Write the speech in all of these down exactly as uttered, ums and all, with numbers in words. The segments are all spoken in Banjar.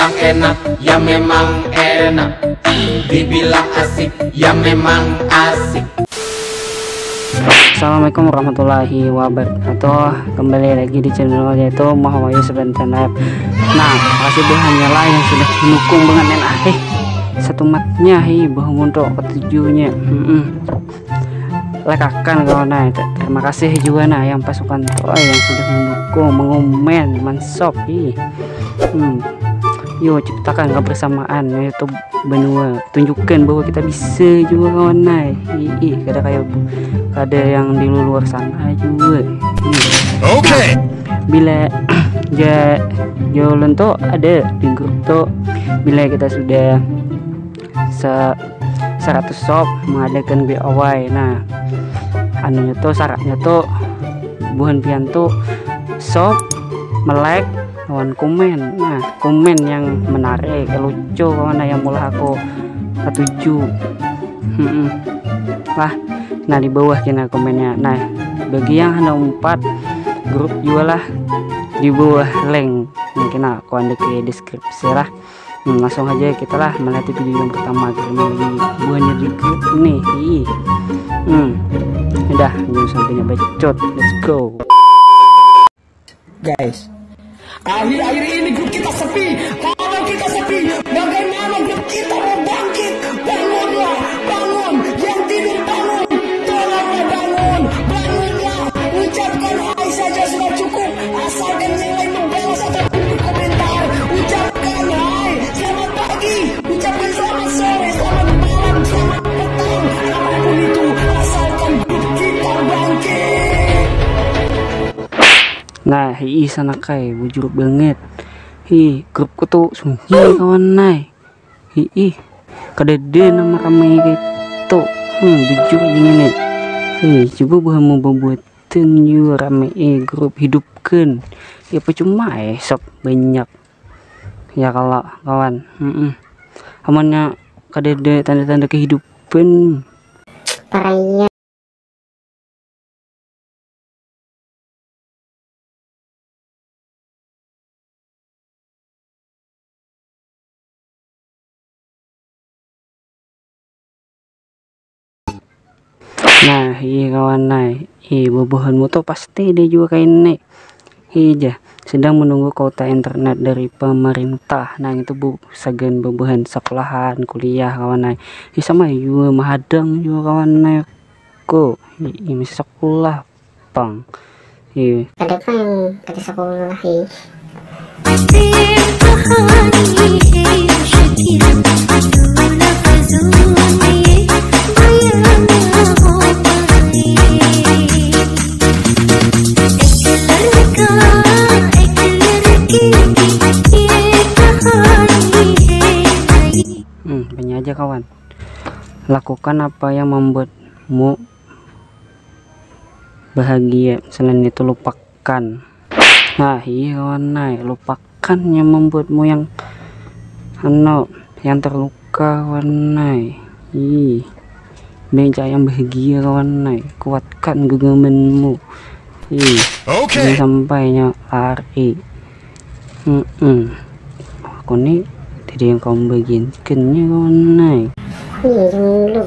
Enak, ya memang enak. Dibilang asik, ya memang asik. Assalamualaikum warahmatullahi wabarakatuh. Kembali lagi di channel yaitu Muhammad Yusuf Entertainment. Nah, makasih buhannya lah yang sudah mendukung dengan enak eh satu matnya hi buah muntuk ketujuhnya. Mm-mm. Lekakan kawan nah. Terima kasih juga nah yang pasukan toy yang sudah mendukung, mengomen, mansop hi. Hmm. Yuk ciptakan kebersamaan yaitu benua, tunjukkan bahwa kita bisa juga kawan nah. Ih, kada kayak bu- kada yang di luar sana juga. Ih. Oke. Bila ja jalan tuh ada di grup tuh, bila kita sudah se seratus sub mengadakan giveaway. Nah, anunya tuh syaratnya tuh buhan pian tuh sub, melek, lawan komen. Nah, komen yang menarik, lucu kawan yang mulai aku ketuju. Hmm. Lah, nah di bawah kena komennya. Nah, bagi yang hendak umpat grup juga lah di bawah link mungkin aku ada di deskripsi lah. Hmm, langsung aja kita lah melihat video yang pertama karena lagi buahnya di grup nih. Ih. Hmm. Udah, jangan sampai bacot. Let's go. Guys, akhir-akhir ini grup kita sepi. Kalau kita sepi, bagaimana grup kita mau bangkit? Bangunlah, bangun. Yang tidur bangun. Tolonglah bangun. Bangunlah. Ucapkan hai saja sudah cukup. Asalkan yang lain membalas ataupun berkomentar. Ucapkan hai. Selamat pagi. Ucapkan selamat sore, selamat malam, selamat petang. Apapun itu, asalkan grup kita bangkit. Nah, hiih sanakai, bujur banget. Hi, grupku tuh sunyi kawan nai. Hiih, kadada nama ramai gitu. Hmm, bujur aja ngini. Hi, coba buhanmu babuatan jua ramai eh grup hidupkan. Ya percuma eh sok banyak. Ya kalau kawan, mm-mm. Amunnya kadada tanda-tanda kehidupan. Paraya. Nah, iya kawan nah, iya bubuhanmu tuh pasti dia juga kayak ini. Iya, sedang menunggu kuota internet dari pemerintah. Nah, itu bu sagan bubuhan sekolahan, kuliah kawan nah. Iya sama juga mahadang juga kawan nah. Ko, iya masih sekolah pang. Iya. Kada pang kada sekolah hi. Hmm, banyak aja kawan. Lakukan apa yang membuatmu bahagia, selain itu lupakan. Nah, iya kawan nai, lupakan yang membuatmu yang anu, yang terluka kawan nai. Ih, bencah yang bahagia kawan nai, kuatkan genggamanmu. Ih, Oke. Jangan sampai nya lari. Mm-mm. Aku nih tidak yang kamu bagiankannya kawan nai. Nih yang dulu.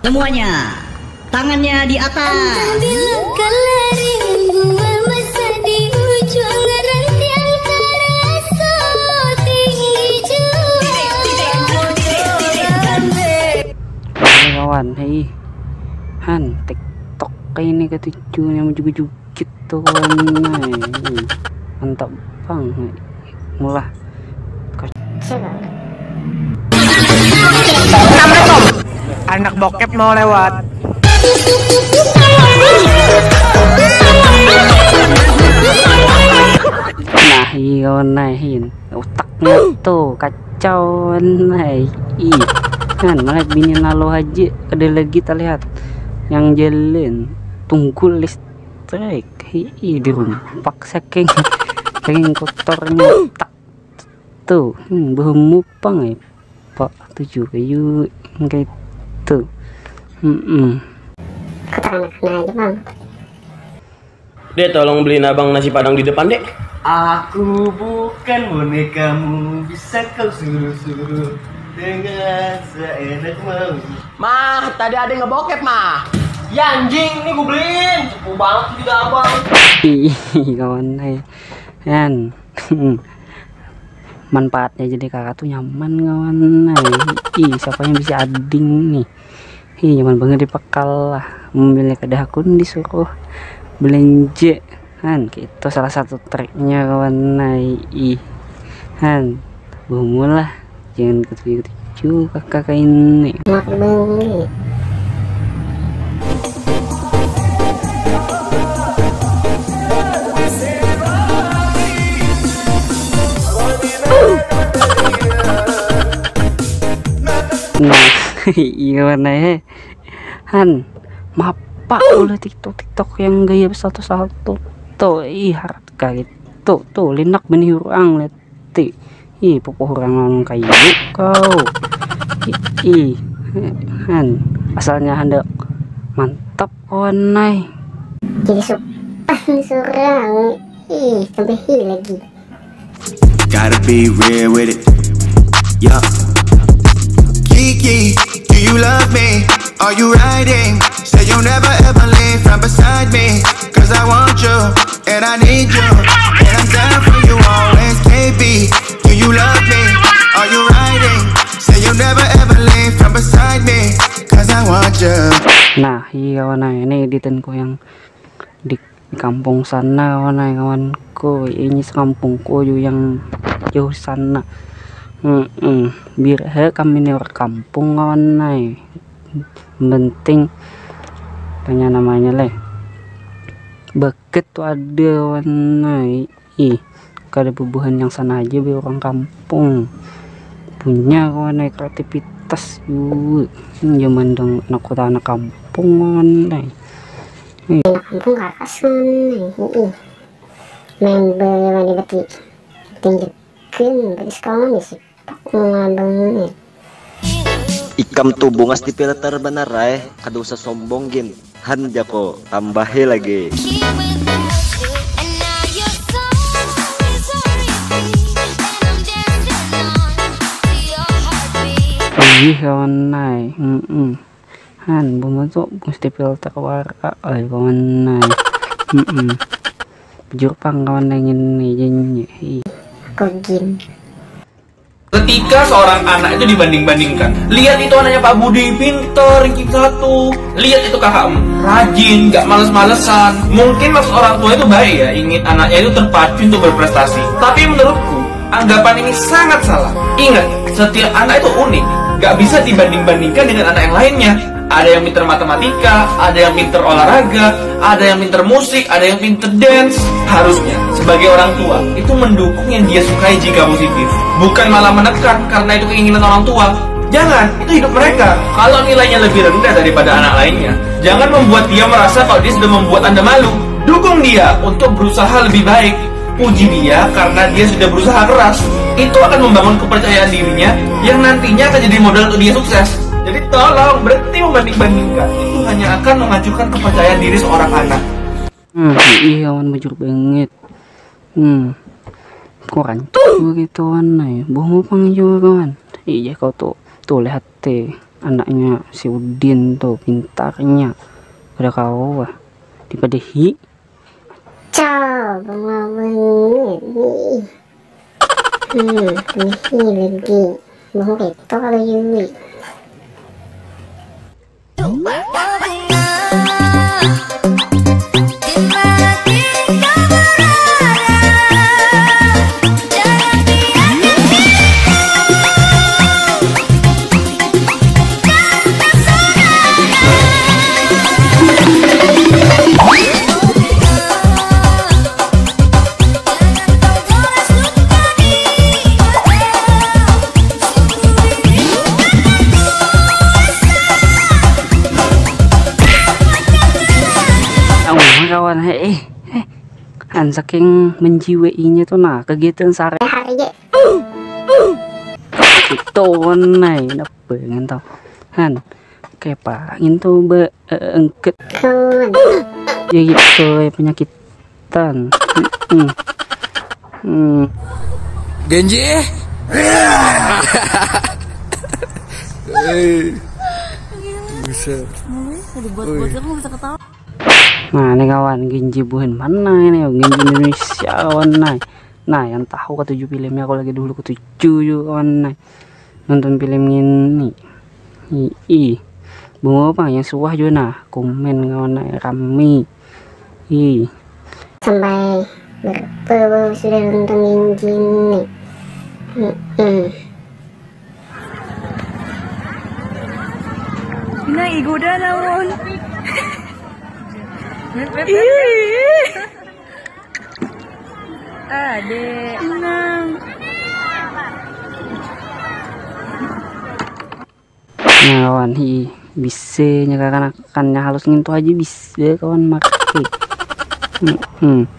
Semuanya, tangannya di atas. Bilang kelari membawa masa di ujung rantian karasa tinggi jua. Ini kawan, hei. Han, TikTok kayak ini ketujuh yang juga-juga gitu kawan. Hei. Mantap bang. Hei. Mulah. Coba. Anak bokep mau lewat. Nah, iya kawan nah, hin. Otaknya tuh kacau nah. Ih. Kan malah bini nalo aja ada lagi terlihat yang jalan tunggul listrik. Hi, dirumpak saking saking kotornya otak tuh. Hmm, bau mupang eh. Pak tujuh kayu kayak tuh. Hmm. Keterangan aja bang. Dek, tolong beliin abang nasi padang di depan, Dek. Aku bukan bonekamu, bisa kau suruh-suruh dengan seenak mau. Mah, tadi ada yang ngebokep, Mah. Ya anjing, ini gue beliin. Cukup banget juga abang. Ih, kawan, eh. Kan. Manfaatnya jadi kakak tuh nyaman, kawan. Nah, ih, siapa yang bisa ading nih? Ih, nyaman banget di pekal lah. Mobilnya kada hakun disuruh belanja. Kan, itu salah satu triknya, kawan. Nah, ih. Kan, bohong lah. Jangan ketuju-ketuju kakak ini. Mak bengit. Nah, iya warna, eh. Han, mapa oleh TikTok, TikTok yang gaya satu-satu. Tuh, ih, harga gitu. Tuh, linak benih urang, lihat. Ti. Ih, pupuh urang lawan kayu kau. Ih, ih. Han, asalnya handak mantap, kawan ai. Jadi supan surang. Ih, tambahi lagi. Gotta be real with it. Yeah. Kiki, do you love me? Are you riding? Say you'll never ever leave from beside me. Cause I want you, and I need you. And I'm down for you always, K B. Do you love me? Are you riding? Say you'll never ever leave from beside me. Cause I want you. Nah, iya, kawan ai, ini editanku yang di, di kampung sana, kawan ai, kawanku. Ini sekampungku ju yang jauh sana. Mm-mm. Biar he kami ni orang kampung, kawan ai. Penting tanya namanya leh. Beket tu ada, kawan ai. Ih, kada bubuhan yang sana aja be orang kampung. Punya, kawan ai, kreativitas jua. Hmm, zaman dong anak kota, anak kampung, kawan ai. Ih. Anak kampung kakas, kawan ai. Ih. Main beli mandi beti. Tinjekkeun, beti sekawan di sipak. Bunga bengit. Ikam tu bungas di filter banar ai, kada usah sombong gin. Han jako, tambahi lagi. Ih, kawan ai. Mm-mm. Han, bunga tu mesti filter wara ai, kawan ai. Mm-mm. Bujur pang, kawan ai, ngini janji. Ih. Kogin. Ketika seorang anak itu dibanding-bandingkan, lihat itu anaknya Pak Budi, pinter, ranking satu. Lihat itu kakak rajin, gak males-malesan. Mungkin maksud orang tua itu baik ya, ingin anaknya itu terpacu untuk berprestasi. Tapi menurutku, anggapan ini sangat salah. Ingat, setiap anak itu unik, gak bisa dibanding-bandingkan dengan anak yang lainnya. Ada yang pinter matematika, ada yang pinter olahraga, ada yang pinter musik, ada yang pinter dance. Harusnya, sebagai orang tua, itu mendukung yang dia sukai jika positif. Bukan malah menekan karena itu keinginan orang tua. Jangan, itu hidup mereka. Kalau nilainya lebih rendah daripada anak lainnya, jangan membuat dia merasa kalau dia sudah membuat Anda malu. Dukung dia untuk berusaha lebih baik. Puji dia karena dia sudah berusaha keras. Itu akan membangun kepercayaan dirinya yang nantinya akan jadi modal untuk dia sukses. Jadi tolong berhenti membanding-bandingkan. Itu hanya akan menghancurkan kepercayaan diri seorang anak. Hmm, iya, kawan, bujur banget. Hmm. Kok rancak begitu, kawan, nah, ya? Bohong apa jua, kawan? Iya, kau tuh, tuh lihat teh, anaknya si Udin tuh, pintarnya. Udah kau, wah, dipadahi. Coba mau bengit nih. Hmm, nih lagi. Bang Peto kalau Yuli. Kawan, hei, eh, eh. Kan saking menjiwainya tuh, nah, kegiatan sehari-hari. Itu, nah, pengen tau. Han, kayak apa? Itu be, eh, engket. Ya gitu, ya, penyakitan. Mm-mm. Hmm. Genji. Eh. Buset. Dibuat-buat aku bisa ketawa. Nah, ini kawan, Genji buhan mana ini? Genji Indonesia, kawan, nah. Nah, yang tahu ketujuh filmnya, aku lagi dulu ketujuh juga, kawan, nah. Nonton film ini. Ih, bunga apa yang suah juga, nah. Komen, kawan, nah, rame. Ih. Sampai berapa sudah nonton Genji ini? Hmm. Nah, igoda naon? Ih. Ade. Nah. Nah, kawan, hi, bisa nya kakanakan nya halus ngintu aja bisa, kawan, makai. Hmm.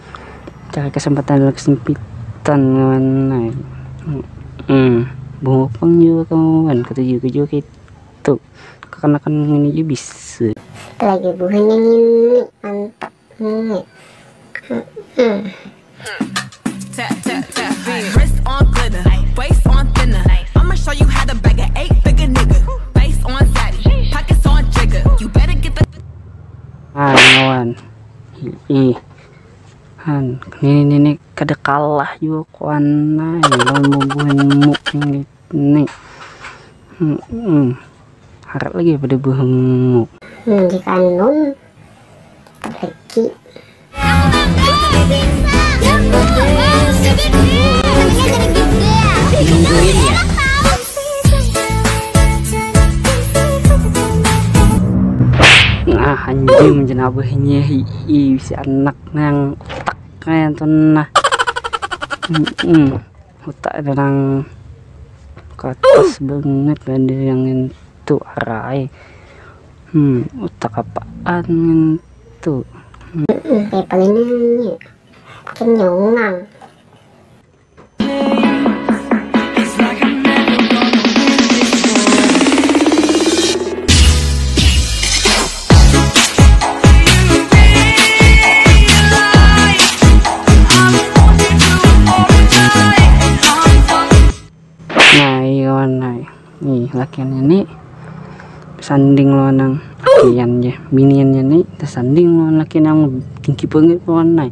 Cari kesempatan dan kesempitan, kawan, nah. Hmm. Bungupang juga, kawan, ketujuh juga gitu. Kakanakan ini aja bisa. Lagi buhannya ini mantap. Hmm. Hmm. Tap, tap, tap. Wrist on glitter, waist on thinner. I'ma show you how to bag an eight figure nigga. Face on zaddy, pockets on jigger. You better get the Ah, kawan. Ih. Han, ini ini kada kalah juga, kawan, nah, lawan bubuhan muk ini. Hmm, hmm. Harat lagi pada buhan muk. Hmm, jika nun lagi. Nah, anjing, jenabahnya, hi, hi, si anak nang utak kayak tuh, nah. Hmm, utak ada nang katas banget, ada yang itu arai. Hmm, utak apaan itu? Hmm, kayak paling ini kenyongang. Nah, iya, kawan, nah. Nih, lakiannya nih sanding lawan nang lakian ya. Biniannya nih tersanding lawan lakian yang tinggi banget, kawan, nah.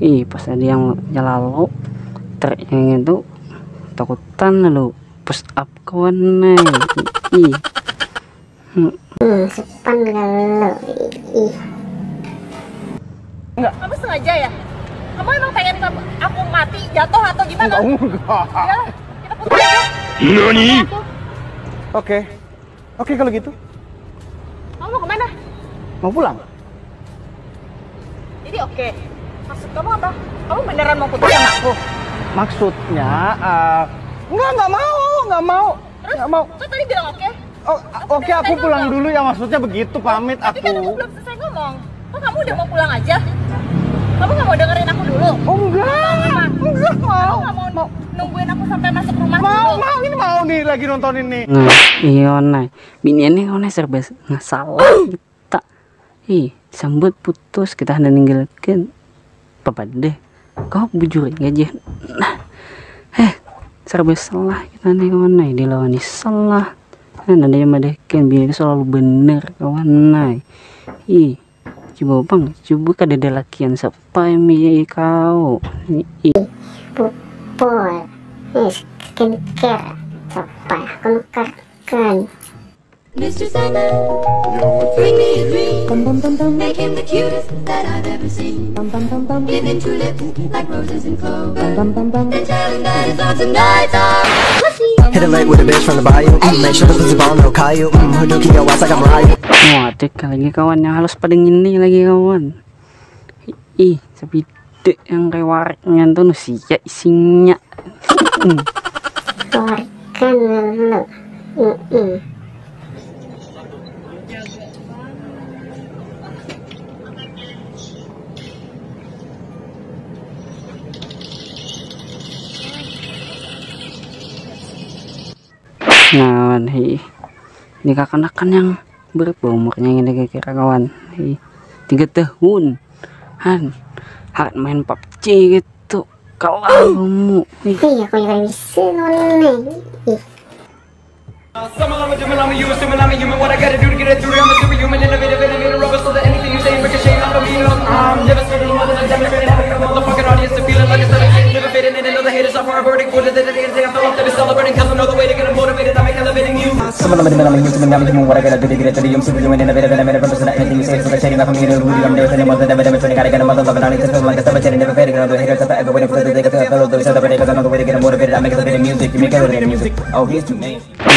Ih, pas ada yang jalalo, trek yang itu takutan lalu push up, kawan, nah. Ih. Hmm, sepan lalu. Ih. Kamu sengaja ya? Kamu emang pengen ke- aku mati, jatuh atau gimana? Enggak, enggak. Ya, kita putus aja. Nani? Aku. Oke. Oke kalau gitu. Kamu mau kemana? Mau pulang? Jadi oke. Maksud kamu apa? Kamu beneran mau putus sama aku? Maksudnya, eh, enggak, enggak mau, enggak mau. Terus? Enggak mau. Kok tadi bilang oke? Oh, oke, aku pulang dulu ya, maksudnya begitu, pamit Tapi kan aku aku. Belum selesai ngomong. Kok kamu udah mau pulang aja? Kamu nggak mau dengerin aku dulu? Oh, enggak. Enggak Kamu mau. nggak mau nungguin aku sampai masuk rumah Mau, dulu? mau, ini mau nih, lagi nonton ini. Nah, iya, nah. Biniannya, kawan, serba ngasalah kita. Ih, sambut putus, kita hendak ninggalkan. Apa deh? Kau bujur aja. Nah, eh, serba salah kita nih, kawan, nah. Dilawani salah. Kan ada yang madahkan bini itu selalu bener, kawan, nah. Ih, coba, bang, coba kada ada lakian siapa yang milih kau. Ih. Pupur. Nih, skincare. Siapa aku nukarkan? Mister Sandman, bring me a drink. Make him the cutest that I've ever seen. Give him two lips like roses and clover. And tell him that his lonesome nights are pussy. Hit a lick with a bitch from the bayou. Mm, make sure the pussy ball no Caillou. Mm, Hadouken your ass like I'm Ryu. Wah, ada lagi, kawan, yang halus pada ngini lagi, kawan. Ih, sepidek yang kayak wareknya tuh, nusia isinya. Keluarkan dulu. Mm-mm. Nah, wan, hi. Ini kakanakan yang berapa umurnya ini kira-kira, kawan? Hi. Tiga tahun. Han, harat main pubg gitu. Kalah kamu. Ih. Iya, aku juga bisa ngomong. Ih.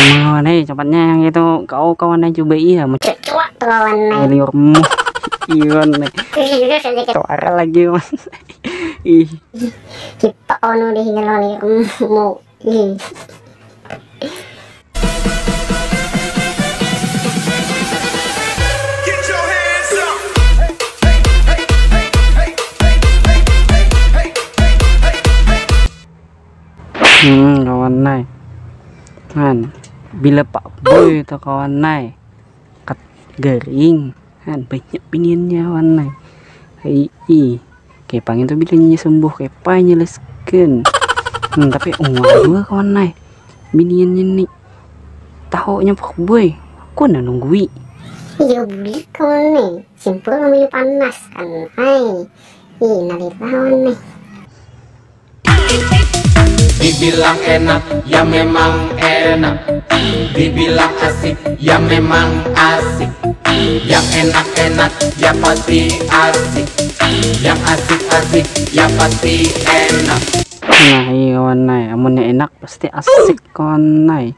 Emang kawan, hei, cepatnya yang itu, kau kawan aja coba iya, men- Cek cuak tuh kawan nih. Liurmu. Iya nih. Suara lagi, Mas. Ih. Kita anu deh, ngelawan liurmu. Ih. Hmm, kawan nai. Han, bila Pak Boy tuh kawan nai. Kat garing. Han, banyak biniannya kawan nai. Hei, ih. Kayak panggil tuh bilanya sembuh, kayak apa nyelaskan. Hmm, tapi unggal juga kawan nai. Biniannya nih. Tahunya Pak Boy. Aku nang nunggui. Iya, bulik kawan nai. Simpul ngambil panas kan. Hai. Ih, nalita kawan nai. Dibilang enak, ya memang enak. Dibilang asik, ya memang asik. Yang enak-enak, ya pasti asik. Yang asik-asik, ya pasti enak. Nah, iya kawan nai, amunnya enak pasti asik kawan nai.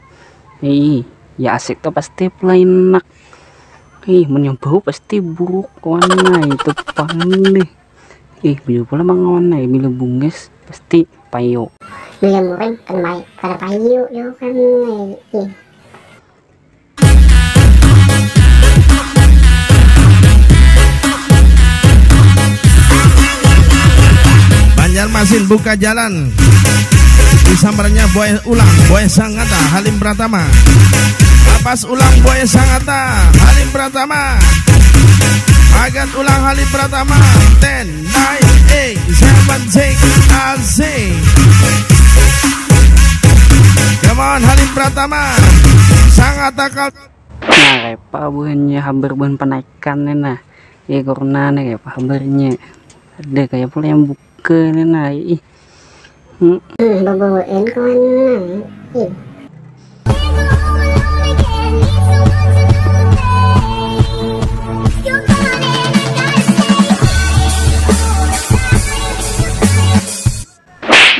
Ih, ya asik tuh pasti pula enak. Ih, mun yang bau pasti buruk kawan nai, itu pang nih. Ih, bujur pula mangawan ai, bila bungas pasti payu. Bila murang kan mai kada payu jua kan ai. Ih. Banjarmasin buka jalan. Disambarannya Boy Ulang, Boy Sangata, Halim Pratama. Lapas Ulang, Boy Sangata, Halim Pratama. Magat Ulang, Halim Pratama. Ten, nine, eight, seven, six, asik. Come on, Halim Pratama. Sangata kal- Nah, kayapa buhannya habar buhan panaikan nih nah. Ih, corona nih kayapa habarnya. Ada kaya pula yang buka nih nah. Ih. Hmm. Hmm, babawaan kawan nah. Ih.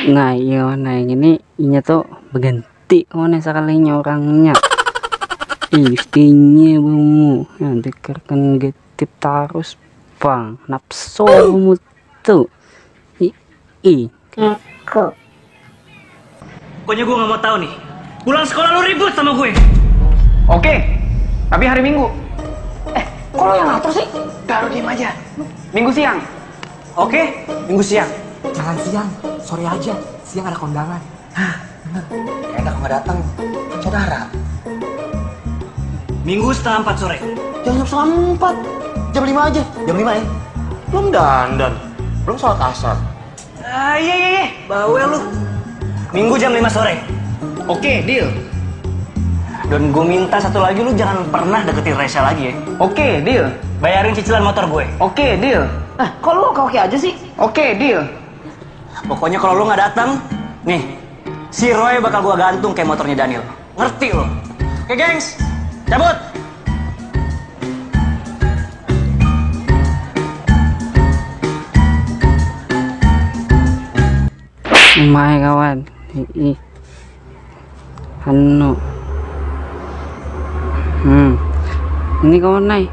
Nah, iya, nah, yang ini inya tuh berganti kawan nih sekalinya orangnya. Ih, gustinya bungu. Nah, tekarkan getip tarus, bang. Nafsu bungu tuh. Ih, ih. Aku. Pokoknya gue gak mau tahu nih. Pulang sekolah lu ribut sama gue. Oke, tapi hari Minggu. Eh, kok lo yang ngatur sih? Udah, lu diem aja. Minggu siang. Oke, Minggu siang. Jangan siang, sore aja. Siang ada kondangan. Hah, bener. Kayak enak nggak datang. Kan saudara. Minggu setengah empat sore. Jangan jam setengah empat. Jam lima aja. Jam lima ya? Belum dandan. Belum sholat asar. Ah, iya, iya, iya. Bawel lu. Minggu jam lima sore. Oke, deal. Dan gue minta satu lagi, lu jangan pernah deketin Reza lagi ya. Oke, deal. Bayarin cicilan motor gue. Oke, deal. Ah, kok lu oke-oke aja sih? Oke, deal. Pokoknya kalau lu nggak datang, nih, si Roy bakal gua gantung kayak motornya Daniel. Ngerti lo? Oke, gengs, cabut. Umai kawan. Ih. Anu. Hmm. Ini kawan nai.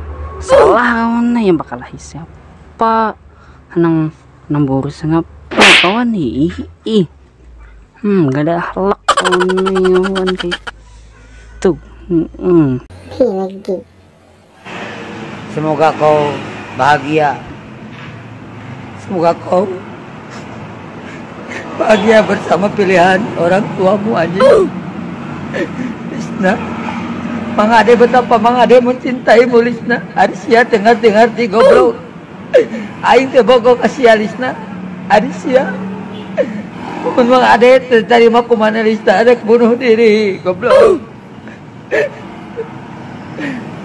Salah kawan nai, yang bakal siapa? Nang nang boros ngapa kawan nih? Ih. Hmm, gak ada akhlak kawan nih, kawan kayak tuh. Hmm. Lagi. Semoga kau bahagia. Semoga kau bahagia bersama pilihan orang tuamu, anjing. Lisna, Mang Ade, betapa Mang Ade mencintaimu, Lisna. Ari sia dengar-dengar di goblok. Aing teh bogoh ka sia, Lisna. Ari sia. Mun Mang Adit tarima ku mana Lisna, anak bunuh diri, goblok.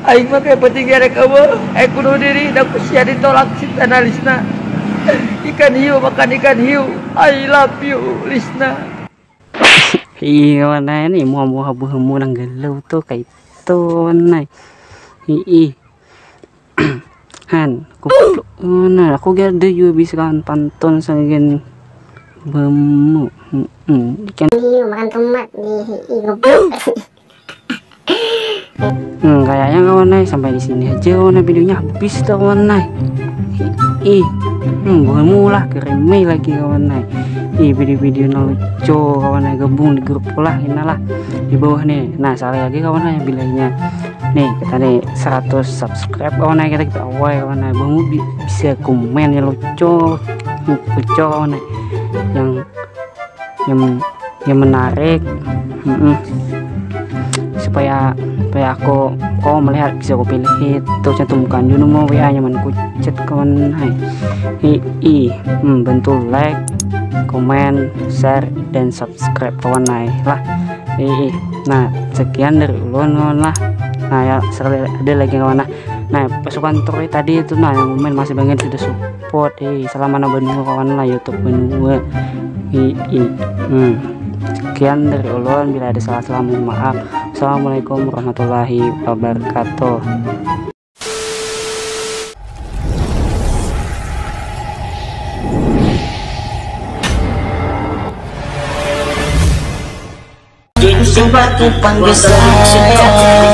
Aing mah kayak penting gerek apa? Eh, bunuh diri, dan ku sia ditolak cinta Lisna. Ikan hiu makan ikan hiu. I love you, Lisna. Iya, mana ini muha-muha buhemu nang galau tuh kayak itu, mana. Ih, han, aku mana aku gak ada juga bisa kan pantun sagan bemu. Hmm, ikan Iya, makan tomat di i goblok. Hmm, kayaknya kawan ay, sampai di sini aja kawan ay, videonya habis tuh kawan ay. Ih, hmm, bukan mulah kereme lagi kawan ay. Ih, video-video nang lucu kawan ay, gabung di grup lah, inilah di bawah nih. Nah, sekali lagi kawan ay, bilanya nih kita nih seratus subscribe kawan ay, kita kita awal kawan ay, bang bi- bisa komen yang lucu, lucu kawan ay, yang yang yang menarik. Mm-mm. Supaya supaya aku kau melihat bisa aku pilih itu, cantumkan dulu mau W A nyaman kucet kawan hai. I, i hmm, bantu like, komen, share, dan subscribe kawan hai lah. I, i. Nah, sekian dari ulun kawan lah. Nah ya, sekali ada lagi kawan lah. Nah, pasukan Troy tadi itu nah yang komen masih banget sudah support. Eh, salam mana benua kawan lah, YouTube benua. I, i. Hmm. Sekian dari ulun, bila ada salah-salah mohon maaf. Assalamualaikum warahmatullahi wabarakatuh. Jujur aku panggil saya